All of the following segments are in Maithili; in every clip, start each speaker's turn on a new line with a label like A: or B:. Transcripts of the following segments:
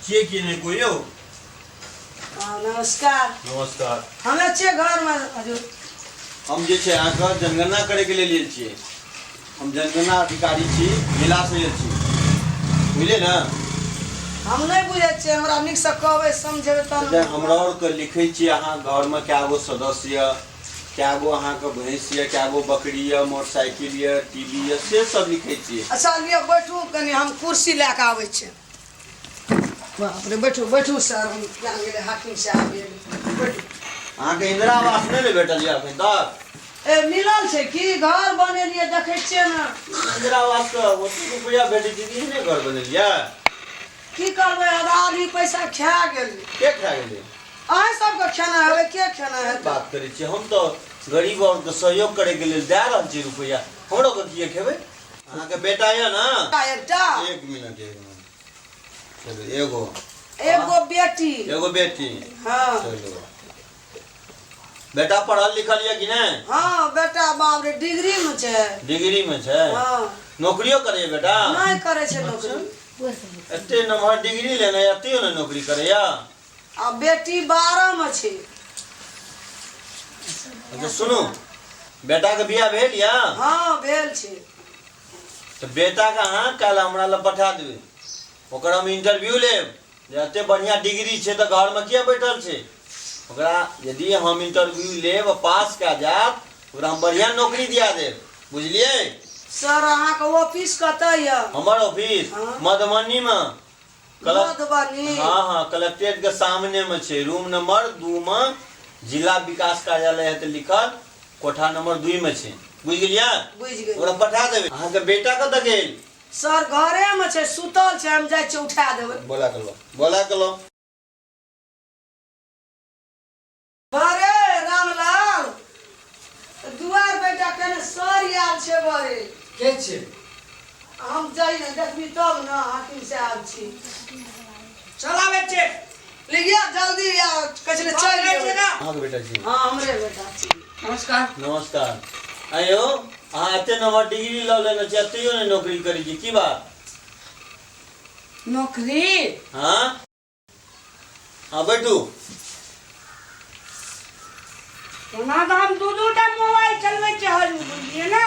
A: छियै कि नहि कोइ यौ?
B: हाँ, नमस्कार।
A: नमस्कार।
B: हमे छियै घरमे हजूर।
A: हम जे छै अहाँके जनगणना करैके लेल आयल छियै। हम जनगणना अधिकारी छी, जिलासँ आयल छी, बुझलियै ने?
B: हम नहि बुझै छियै, हमरा नीकसँ कहबै समझेबै तब
A: तऽ
B: ने।
A: हमरा आओरके लिखै छियै अहाँ घरमे कए गो सदस्य यऽ, कए गो अहाँके भैंस यऽ, कए गो बकरी यऽ, मोटरसाइकिल यऽ, टी वी यऽ, से सब लिखै छियै।
B: अच्छा लिअ बैठू कनि, हम कुर्सी लए कऽ आबै छी। बाप रे, बैठू बैठू सर, हम जान गेलै हाकिम साहब गेल, बैठू।
A: अहाँके इंदिरा आवास नहि ने भेटल यऽ एखन तक?
B: ए मिलल छै की, घर बनेलियै देखै छियै ने।
A: इंदिरा आवास के ओते रुपया भेटै छै कि नहि घर बनेलियै?
B: की करबै, आधा आदमी पैसा खा गेलै।
A: के खा गेलै?
B: अहाँ सबके खेना हेबै, के खेना हेतै?
A: बात करै छियै, हम तऽ गरीब औरके सहयोग करैके लेल दए रहल छी रुपैआ, हमरो के किए खेबै? अहाँके बेटा यऽ ने?
B: एकटा।
A: एक मिनट एक मिनट, चलू एगो।
B: एगो बेटी।
A: एगो बेटी।
B: हाँ।
A: चलू, बेटा पढ़ल लिखल यऽ कि नहि?
B: हाँ बेटा बाप रे डिग्री में छै।
A: डिग्री में छै?
B: हाँ।
A: नौकरियो करैया बेटा?
B: नहि करै छै नौकरी।
A: एते नमहर डिग्री लेने यऽ तैयो ने नौकरी करैया?
B: आ बेटी 12 में छै।
A: अच्छा सुनू, बेटा के बियाह भेल यऽ?
B: हाँ भेल छै।
A: तऽ बेटा के अहाँ काल्हि हमरा लग पठा देबै, ओकर हम इंटरव्यू लेब जे एते बढ़िया डिग्री छै तऽ घरमे किया बैठल छै। ओकरा यदि हम इंटरव्यू लेब आ पास कए जायत, ओकरा हम बढ़िया नौकरी दिया देब, बुझलियै?
B: सर अहाँके ऑफिस कतऽ यऽ?
A: हमर ऑफिस
B: हाँ।
A: मधुबनी मे।
B: मधुबनी?
A: हाँ हाँ, कलेक्ट्रेट के सामने में छै, रूम नंबर 2 में, जिला विकास कार्यालय हेतै लिखल, कोठा नंबर 2 में छै, बुझि गेलियै?
B: बुझि गेलियै।
A: ओकरा पठा देबै। अहाँके बेटा कतऽ गेल?
B: सर घरे में छै, सुतल छै, हम जाइ छियै उठा देबै।
A: बोला के लो, बोला के लो।
B: बरे रामलाल, दुआर बेटा कने सर आयल छै बरे।
C: के छै?
B: हम जाइ ने देखबी तब ने, हाकिम साहब छी।
C: चलाबै छै।
B: लिया जल्दी आ, कहै छलै चलि
C: छै
B: जेबै।
C: ना?
A: अहाँके बेटा छी?
B: हाँ हमरे बेटा छी।
C: नमस्कार।
A: नमस्कार। आयो अहाँ एते नम्बर डिग्री लऽ लेने छी, तैयो नहि नौकरी करै छी, की बात?
C: नौकरी?
A: हाँ हाँ बैठू।
C: ओना तऽ हम दू दू टा मोबाइल चलबै छियै हजूर, बुझलियै ने?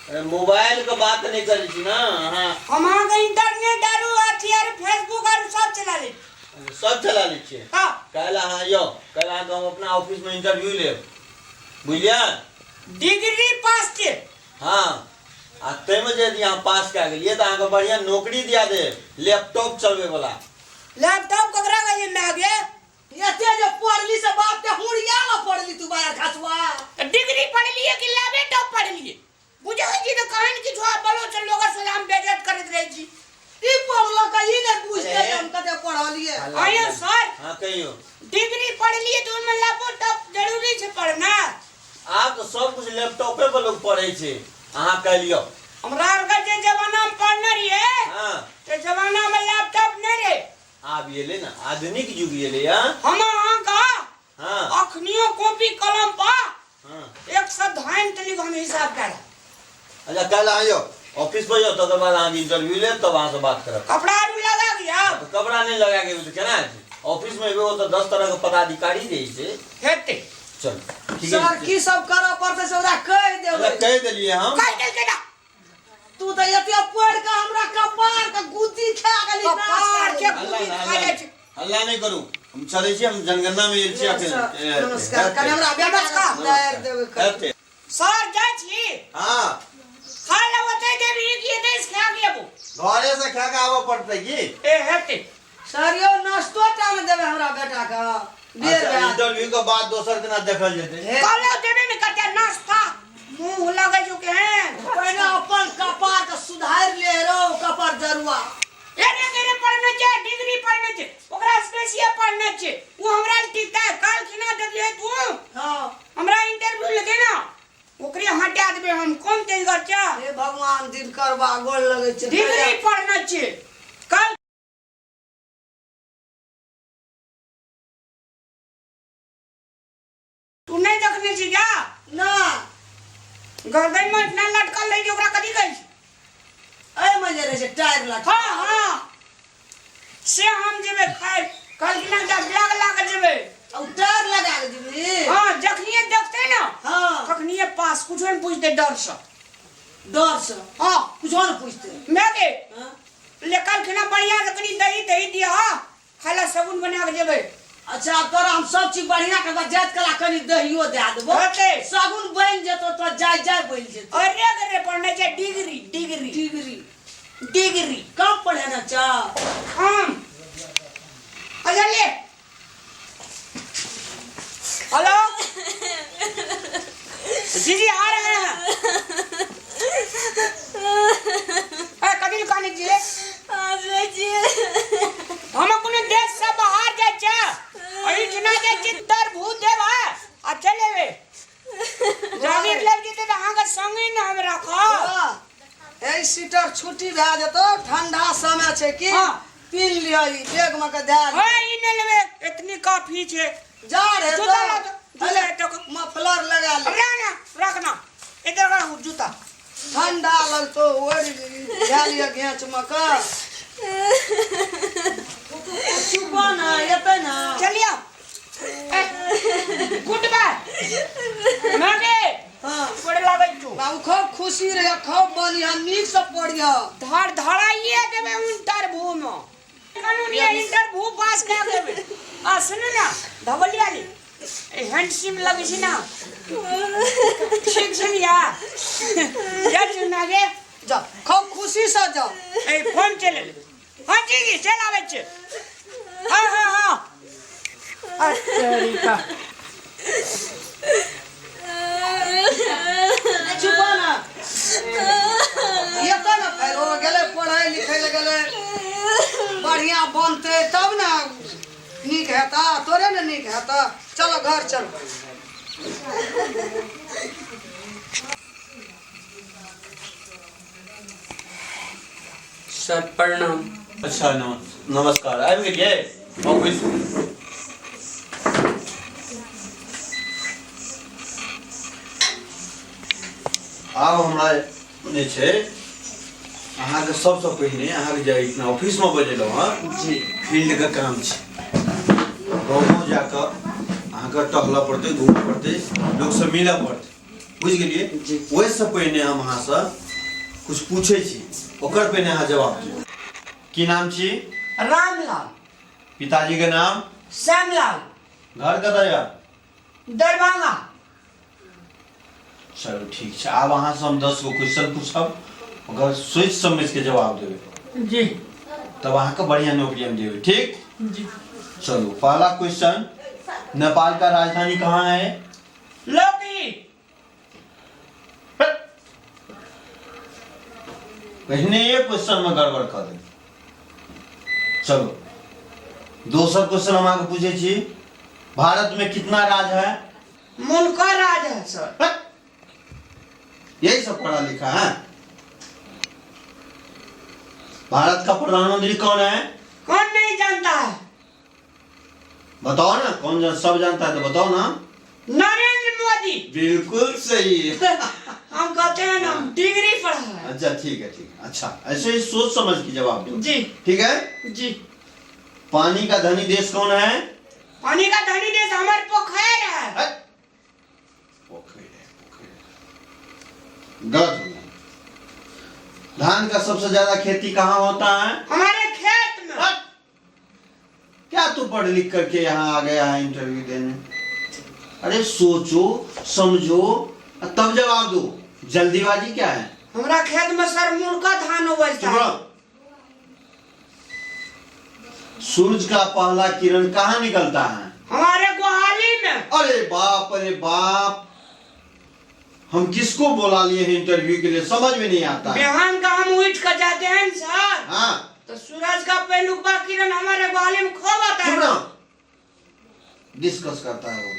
A: अरे मोबाइल के बात नहीं करै छी ना अहाँ।
C: हम अहाँके इंटरनेट आरू अथी आरू फेसबुक आरू सब चला लै छी।
A: सब चला लै छियै?
C: हाँ।
A: काल्हि अहाँ यौ, काल्हि अहाँके हम अपना ऑफिस में इंटरव्यू लेब, बुझलियै?
C: डिग्री पास के।
A: हाँ, आ ताहिमे जे यदि अहाँ पास कए गेलियै तऽ अहाँके बढ़िआँ नौकरी दिया देब, लैपटॉप चलबै वला।
C: लैपटॉप ककरा कहै छै माय गे?
B: एते जे पढ़ली से बाप के हुड़िया में पढ़ली तू बाहर खसुआ।
C: तऽ डिग्री पढ़लियै कि लैपटॉप पढ़लियै? बुझै छी तऽ कहन किछु आ बलो से लोग से हम बेइज्जत करैत रहै छी।
B: ई पढ़लक ई नहि बुझतै
A: अरे।
B: हम कते पढ़लियै।
C: आयो सर।
A: हाँ कहियो।
C: डिग्री पढ़लियै तऽ ओहिमे लैपटॉप जरूरी छै पढ़ना?
A: आब तऽ सब कुछ लैपटॉपे पर लोग पढ़ै छै। अहाँ कहि लियौ।
C: हमरा आरके जे जमाना में पढ़ने रहियै,
A: हाँ।
C: ते जमाना में लैपटॉप नहीं रहे।
A: आब एलै ने आधुनिक युग एलै। हाँ
C: हम अहाँके
A: हाँ
C: अखनियो कॉपी कलम पर
A: हाँ
C: 100 धान के लिख हम हिसाब करब।
A: अच्छा काल्हि अहाँ यौ ऑफिस पर जाउ, तकर बाद अहाँके इंटरव्यू लेब, तब अहाँसँ बात करब।
C: कपड़ा आरू लगा गया?
A: तऽ कपड़ा नहि लगा के तऽ केना हेतै? ऑफिस में एबै, ओतऽ 10 तरह के पदाधिकारी रहै छै।
C: हेतै।
A: चल ठीक
B: सर
A: है।
B: की सब करऽ पड़तै से ओकरा कहि देबै।
A: अच्छा, कहि देलियै हम।
C: कहि देलकै ना।
B: तू तऽ एते पढ़ि कऽ हमरा कपार के गुद्दी खा गेली।
C: कपार के
A: हल्ला
C: गुद्दी
A: नहि,
C: खा
A: हल्ला
C: जाइ छै।
A: हल्ला नहि करू, हम चलै छी, हम जनगणना मे आयल छी अखन।
B: नमस्कार, कनि हमरा बेटा के सुधारि देबै कनि।
A: हेतै।
C: सर जाइ छी?
A: हाँ।
C: खा लेबो ओतै देबही कि एतै से खा के एबो?
A: घरे से खा के आबऽ पड़तै की?
C: ए हेतै।
B: सर यौ नाश्तो टा ने देबै हमरा बेटा के। बेर
A: अच्छा,
B: भए
A: इंटरव्यू के बाद दोसर दिना देखल जेतै।
B: हे।
C: कहलौ देबे ने करतै नाश्ता, मुंह लगै छौ केहन।
B: पहिने अपन कपार के सुधारि ले रौ कपार जरुआ।
C: एने तेने पढ़ने छै, डिग्री पढ़ने छै, ओकरा से बेसिए पढ़ने छै, ओ हमरा लए टिकता है। काल खिना देखलियै तू?
B: हाँ।
C: हमरा इंटरव्यू लेतै ना, ओकरे हटा देबै हम। कोन तेजगर छै?
B: हे भगवान दिनकर बा गोर लगै छै।
C: डिग्री पढ़ने छै काल तू नहीं देखने छी क्या?
B: ना।
C: गर्दन में इतना लटकल रही ओकरा कथी कहै छै?
B: एहिमे जे रहै छै टायर लटकल।
C: हाँ हाँ, से हम जेबै। जेबै खाय कहलखिन एकटा बैग लऽ के जेबै।
B: आ टायर लगा के जेबही?
C: हँ, जखनिए देखतै ने
B: हँ,
C: तखनिए पास, कुछो नहि पूछतै डरसँ।
B: डरसँ?
C: हँ।
B: कुछो नहि पूछतै?
C: माय गे।
B: हँ।
C: ले कहलखिन बढ़िआँ से कनि दही तही दिअ, खाय लए शगुन बना के जेबै।
B: अच्छा, आब तोरा हम सब चीज बढ़िया करबा, जाइत कला कनि दहियो दए देबो।
C: होतै।
B: शगुन बनि जेतो तो जाय जाय बनि जेतो।
C: अरे रे, पढ़ने छै डिग्री, डिग्री।
B: डिग्री?
C: डिग्री।
B: कम पढ़े ना चा?
C: हम अच्छा ले। हेलो जी, जी आ रहे हैं। ए कथी काने जी? हम कोनो देश से बाहर जाइ छै, एहिठिना जाइ छी, इंटरव्यू देब आ चलि एबै। जागीर लागि जेतै तऽ अहाँके संगे ने हम राखब।
B: ए सीटर छुट्टी भए जेतौ, ठंडा समय छै की।
C: हाँ।
B: पीन लिअ, ई बैग में के दए।
C: हँ, ई नहि लेबै, एतनी काफी छै।
B: जाड़ हेतौ।
C: जूता ला दो, जूता हेतौ।
B: मफलर लगा ले।
C: रखना, रखना इधर रखू जूता।
B: ठंडा लगतौ, ओढ़ धए लिअ घेंच में के। चुप ना, एतै ना।
C: चलिए, गुड बाय मागे।
B: हाँ।
C: गोड़ लागै छौ।
B: बाबू, खूब खुशी रह, खूब बढ़िया, नीक से पढ़िया।
C: धर धराइए देबै इंटरव्यू में। कानून ये इंटरव्यू पास कए देबै। आ सुनू ने धवलिया ली, हैंड सिम लगै छै ना, ठीक छै ने यार? जा सुना गे।
B: जा, खूब खुशी से जा।
C: ए फोन चलि एलै। हाँ जी जी, चलि आबै छी। हाँ हाँ हाँ, अच्छा।
B: चुप ना, एतऽ ने फेर ओ गेलै पढ़ै लिखै लए गेलै, बढ़िया बनतै तब ने नीक हेतऽ, तोरे ने नीक हेतऽ। चलो घर चलो।
D: सर प्रणाम।
A: अच्छा, नमस्कार, आबि गेलियै? ऑफिस। आब हमरा जे छै अहाँके सबसँ पहिने अहाँके जे इतना ऑफिसमे बजेलहुँ हँ
D: जी,
A: फील्डके काम छै। गाँव गाँव जाकऽ अहाँके टहलऽ पड़तै, घूमऽ पड़तै, लोकसँ मिलऽ पड़तै, बुझि गेलियै?
D: जी।
A: ओहिसँ पहिने हम अहाँसँ कुछ पूछै छी, ओकर पहिने अहाँ जवाब दियौ। की नाम छी?
C: रामलाल।
A: पिताजी के नाम?
C: श्यामलाल।
A: घर कतऽ यऽ?
C: दरभंगा।
A: चलू ठीक छै। आब अहाँसँ हम 10 गो क्वेश्चन पूछब, ओकर सोचि समझि के जवाब देबै।
C: जी।
A: तब अहाँके बढ़िया नौकरी हम देबै, ठीक?
C: जी।
A: चलू, पहला क्वेश्चन, नेपाल का राजधानी कहाँ है?
C: लौकी।
A: पहिने एक क्वेश्चन में गड़बड़ कऽ देल। चलो, दोसर क्वेश्चन हम अहाँके पूछै छी, भारत में कितना राज्य है?
C: मुल्क राज है सर।
A: यही सब पढ़ा लिखा है। भारत का प्रधानमंत्री कौन है?
C: कौन नहीं जानता है?
A: बताओ ना, कौन सब जानता है तो बताओ ना।
C: नरेंद्र मोदी।
A: बिल्कुल सही।
C: हम कहते हैं ना, हम डिग्री पढ़ा है।
A: अच्छा, ठीक है, ठीक है। अच्छा, ऐसे ही सोच समझ के जवाब दो।
C: जी।
A: ठीक है।
C: जी।
A: पानी का धनी देश कौन है?
C: पानी का धनी देश हमारे पोखर है।
A: हट। पोखर है, पोखर है। गलत हो गया। धान का सबसे ज्यादा खेती कहाँ होता है?
C: हमारे खेत में।
A: हट। क्या तू पढ़ लिख करके यहाँ आ गया है इंटरव्यू देने? अरे सोचो समझो तब जवाब दो, जल्दीबाजी क्या है?
C: हमरा खेत में सर मुर्गा धान उपजता
A: चुप
C: है।
A: रहो। सूरज का पहला किरण कहाँ निकलता है?
C: हमारे गोहाली में।
A: अरे बाप अरे बाप, हम किसको बुला लिए हैं इंटरव्यू के लिए, समझ में नहीं आता है।
C: बिहान का हम उठ कर जाते हैं सर।
A: हाँ।
C: तो सूरज का पहलुका किरण हमारे ग्वाले में खूब आता
A: चुप
C: है।
A: रहो। डिस्कस करता है वो।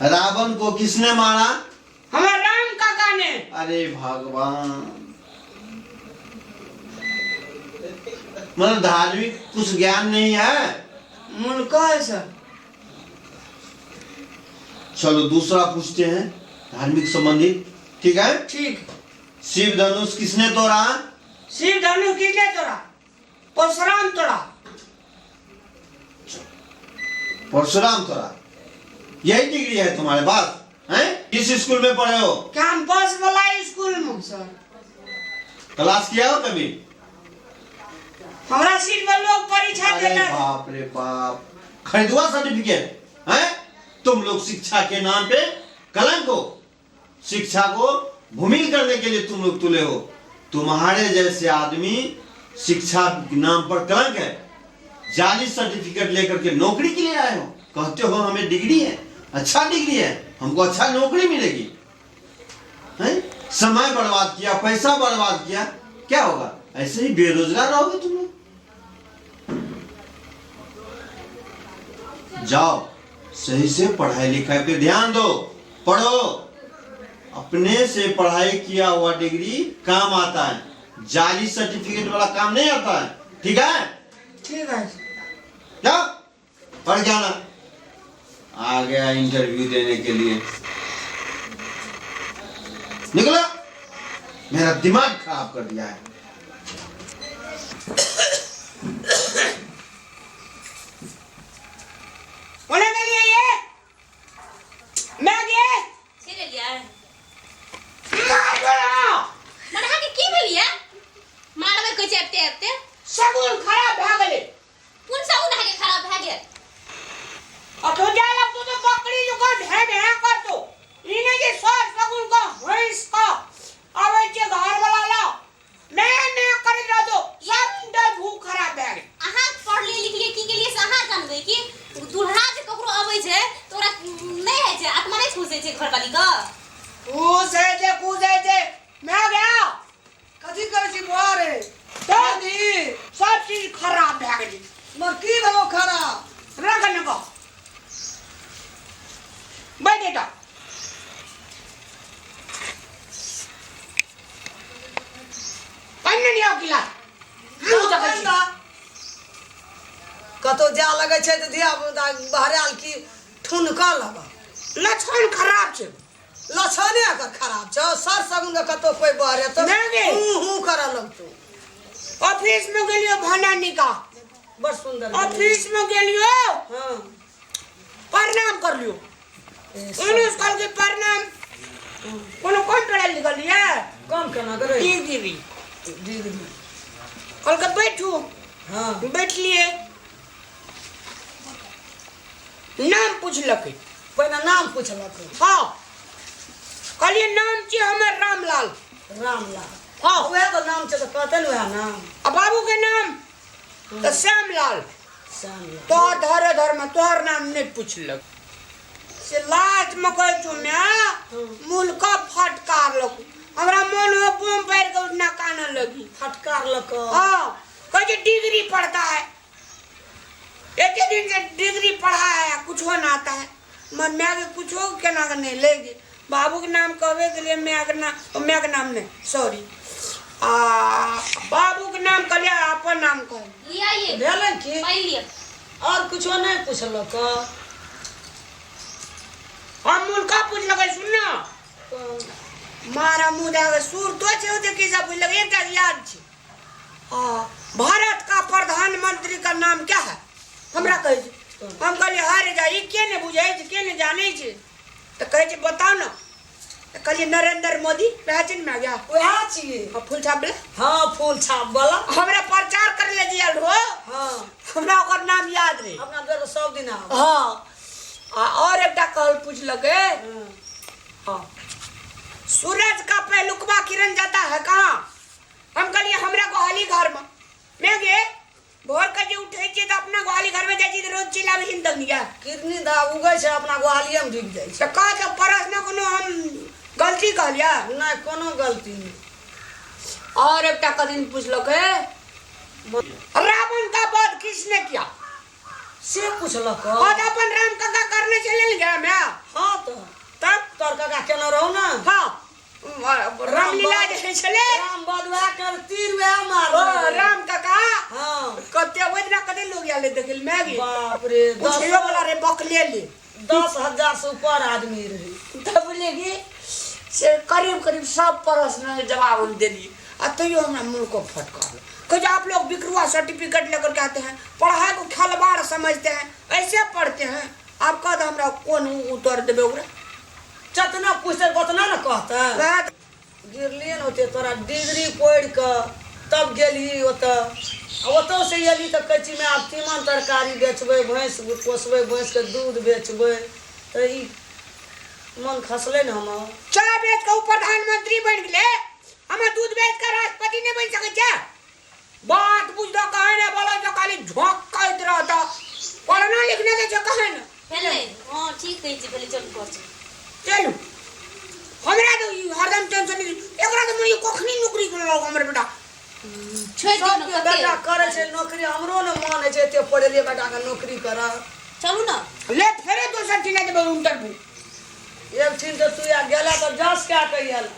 A: रावण को किसने मारा?
C: हमारे राम काका ने।
A: अरे भगवान, मतलब धार्मिक कुछ ज्ञान नहीं है।
C: मुल्का है सर।
A: चलो दूसरा पूछते हैं धार्मिक संबंधित, ठीक है?
C: ठीक।
A: शिव धनुष किसने तोड़ा?
C: शिव धनुष किसने तोड़ा? परशुराम तोड़ा।
A: परशुराम तोरा, यही डिग्री है तुम्हारे पास? हैं? किस स्कूल में पढ़े हो?
C: कैंपस वाला स्कूल में सर।
A: क्लास किया हो कभी?
C: हमरा सीट पर लोग परीक्षा
A: अरे
C: देता।
A: बाप रे बाप, खरीदुआ सर्टिफिकेट है। तुम लोग शिक्षा के नाम पे कलंक हो। शिक्षा को भूमिल करने के लिए तुम लोग तुले हो। तुम्हारे जैसे आदमी शिक्षा के नाम पर कलंक है। जाली सर्टिफिकेट लेकर के नौकरी के लिए आए हो, कहते हो हमें डिग्री है, अच्छा डिग्री है, हमको अच्छा नौकरी मिलेगी। हैं? समय बर्बाद किया, पैसा बर्बाद किया, क्या होगा? ऐसे ही बेरोजगार रहोगे तुम लोग। जाओ, सही से पढ़ाई लिखाई पे ध्यान दो, पढ़ो। अपने से पढ़ाई किया हुआ डिग्री काम आता है, जाली सर्टिफिकेट वाला काम नहीं आता है। ठीक है?
C: ठीक है।
A: जाओ पढ़ जाना। आ गया इंटरव्यू देने के लिए, निकलो। मेरा दिमाग खराब कर दिया है।
C: होने के लिए ये मैं गे
D: से लेलियै?
C: मार बड़ा।
D: मने अहाँके की भेल ये? मारबै कहै छै आबिते आबिते।
C: सगुन खराब भए गेलै।
D: कोन सगुन अहाँके खराब भए गेल?
C: आ तो जा लगतो तो बकरी जो भें भें करतो। ई नहि जे सर सगुन का भैंस का आबै छै घर वाला ला मैं मैं करैत रहतो, सब इंटरव्यू खराब भए गेल।
D: अहाँ पढ़लियै लिखलियै की केलियै से अहाँ जानबै कि दुल्हा जे ककरो अबै छै तऽ ओकरा नहि होइ छै, आत्मा नहि खुश होइ छै घरवाली के?
C: खुश होइ छै, खुश होइ छै। मैं गया।
B: कथी करै छी बौआ रे?
C: तऽ
B: कथी?
C: सब चीज खराब भए गेलै।
B: मगर की भेलौ खराब?
C: रख ने कह बैठ बेटा। पानि नहि लिअ गिलास? मुँह देखै छी।
B: कतौ जाय लगै छै तऽ धिया पुता बहरायल की ठुनकऽ लगल।
C: लक्षण खराब छै।
B: लक्षणे एकर खराब छौ। सर सगुन के कतौ कोइ बहरेतौ
C: नहि गे।
B: हूँ हूँ करऽ लगतौ।
C: ऑफिस में गेलियो भाना निका।
B: बड़ सुंदर।
C: ऑफिस में गेलियो।
B: हाँ।
C: प्रणाम कर लियो। ओने कहल के प्रणाम। कोनो कम पढ़ल लिखल ये?
B: कम केना करे?
C: डिग्री।
B: डिग्री।
C: कहल के बैठू।
B: हाँ।
C: बैठलिए। नाम पूछलकै।
B: पहिने नाम पूछलकै।
C: हाँ। कहलिए नाम छी हमर रामलाल।
B: रामलाल।
C: हाँ।
B: वएह तऽ नाम छै तऽ कहतै ने वएह नाम।
C: आ बाबू के नाम तऽ श्यामलाल।
B: श्यामलाल।
C: तोहर धरे धर में तोहर नाम नहीं पूछलक। से लाज में कहै छौ my, मुलका फटकारलक। हमरा मन हो बम पारि के उठना कानऽ लगी।
B: फटकारलक।
C: हाँ। कहै छै डिग्री पढ़ता है, एते दिन से डिग्री पढ़ा है, कुछो ना आता है। मैं my के कुछो केना के नहीं लेगी। बाबू के नाम कहबे के लिए my के नाम, my के नाम नहीं, सॉरी, आ बाबू के नाम कहलिए, अपन नाम कहलिए।
D: लिया ये।
B: भेलै की?
D: पानि लिअ।
B: और कुछो नहि पुछलक?
C: हम मुलका पुछलकै, सुन ना, मारा मुँह दए के सुर तो छै ओते की सब पुछलकै, एकटा याद छै। हाँ, भारत का प्रधानमंत्री का नाम क्या है? हमरा कहै छै। हम कहलिए हरे जा, ई के ने बुझै छै, के ने जानै छै? तऽ कहै छै बताउ ने। तऽ कहलिए नरेंद्र मोदी। वएह छै ने माय गया?
B: वएह छियै।
C: हाँ, फूल छाप वाला।
B: हाँ, फूल छाप वाला।
C: हमरा प्रचार करे ले जे आयल हो।
B: हाँ।
C: हमरा ओकर नाम याद रहे।
B: अपना बेर सब दिन आबै।
C: हाँ। आ और एकटा कहल पुछलकै। हाँ, सूरज का पहलुकवा किरण जाता है कहाँ? हम कहलिए हमरा गोहाली घर में। मैं गे भोर के जे उठै छियै तऽ अपना गोहाली घर में जाइ छियै तऽ रोज चिल्लाबै छियै तब निका
B: किडनी दा उगै छै अपना गोहालिए में डूबि जाइ छै।
C: तऽ कह तऽ प्रश्न कोनो हम गलती कहलियै?
B: नहि, कोनो गलती नहि।
C: और एकटा कदिन पुछलकै, रावण का वध किसने किया?
B: से पुछलक?
C: हाँ, तऽ अपन राम काका करने चले ने गया मैं।
B: हाँ तऽ
C: तब
B: तोर काका केने रहौ ने।
C: हाँ, रामलीला जे होइ छलै,
B: राम वध वएह कर, तीर वएह
C: ओ
B: मारल।
C: राम काका।
B: हाँ।
C: कते ओहि दिना कते लोग आयल देखै लए मैगी।
B: बाप रे,
C: पुछैयो वाला रे बकले ले।
B: 10,000 से ऊपर आदमी रहे।
C: तब बोले कि से करीब करीब सब प्रश्न के जवाब हम देलियै आ तैयो हमरा मुँह को फटकारल। कहै छै आप लोग बिकरुआ सर्टिफिकेट लेकर के आते हैं, पढ़ाई को खिलवाड़ समझते हैं, ऐसे पढ़ते हैं आप। कह दे हमरा कोन उतर देबै ओकरा।
B: जतना पूछतै ओतना ने कहतै।
C: वएह तऽ।
B: गिरलियै ने ओते तोरा डिग्री पढ़ि कऽ तब गेलही ओतऽ, आ ओतऽसँ एलही तऽ कहै छी आब तीमन तरकारी बेचबै, भैंस पोसबै, भैंसके दूध बेचबै, तऽ ई मन खसलै ने हमर।
C: चाय बेच कऽ ओ प्रधानमंत्री बनि गेलै, हमर दूध बेच कऽ राष्ट्रपति नहि बनि सकै छै? बात बुझतो कहे ने बोलो तो खाली झोंकैत रहतो, पढ़ना लिखना तऽ छै कहे ने।
D: भेलै, हँ ठीक कहै छी, भेलै, चलू घर चलू।
C: चलू। हमरा तऽ ई हरदम टेंशन, एकरा तऽ मन कखनी नौकरी करलक हमर बेटा।
D: छोड़ि दियौ ने।
B: सबके बेटा करै छै नौकरी, हमरो ने मन होइ छै, एते पढ़ेलियै बेटाके नौकरी करऽ।
D: चलू ने।
C: ले फेरे दोसर ठिना देबै इंटरव्यू।
B: एक ठिन तऽ तू आ गेला तऽ जस कए कऽ आयल।